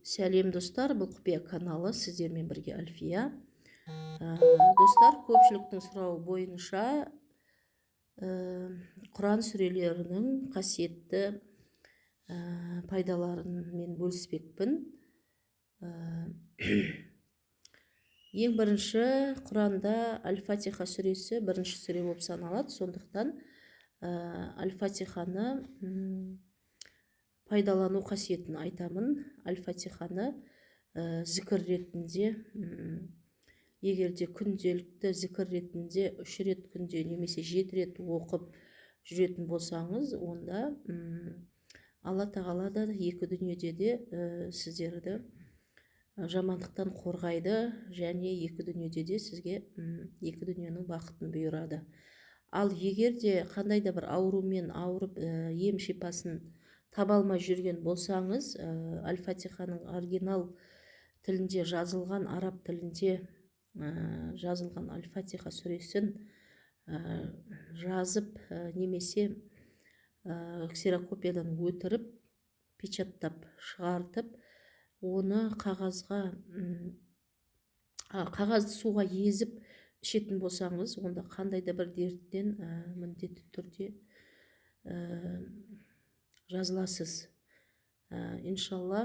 Сәлем, достар! Бұл Құпия каналы, сіздермен бірге Альфия. Достар, көпшіліктің сұрауы бойынша Құран сүрелерінің қасиетті пайдаларын мен бөліспекпін. Ең бірінші, Құранда Әл Фатиха сүресі бірінші сүре болып саналады. Сондықтан Әл Фатиханы пайдалану қасиетін айтамын. Әл Фатиханы зікір ретінде, егер де күнделікті зікір ретінде үш рет күнде немесе жеті рет оқып жүретін болсаңыз, онда Алла Тағала да екі дүниеде де сіздерді жамандықтан қорғайды және екі дүниеде де сізге екі дүниенің бақытын бұйырады. Ал егер де қандай да бір аурумен ауырып, ем шипасын таба алмай жүрген болсаңыз, Әл Фатиханың оригинал тілінде жазылған, араб тілінде жазылған Әл Фатиха сүресін жазып немесе ксерокопиядан өтіріп, печаттап шығартып, оны қағазға, қағазды суға езіп ішетін болсаңыз, онда қандай да бір дерттен міндетті түрде жазыласыз. Иншалла,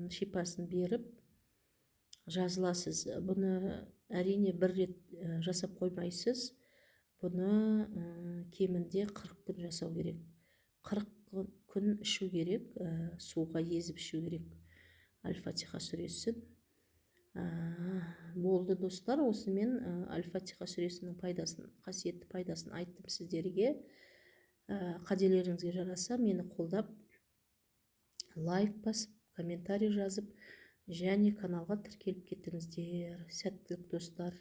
шипасын беріп жазыласыз. Бұны, әрине, бір рет жасап қоймайсыз. Бұны кемінде 40 күн жасау керек, 40 күн ішу керек, суға езіп ішу керек Әл Фатиха сүресін. Болды, достар, осымен Әл Фатиха сүресінің пайдасын, қасиетті пайдасын айттым сіздерге. Қаделеріңізге жараса, мені қолдап, лайк басып, комментарий жазып және каналға тіркеліп кетіңіздер. Сәттілік, достар!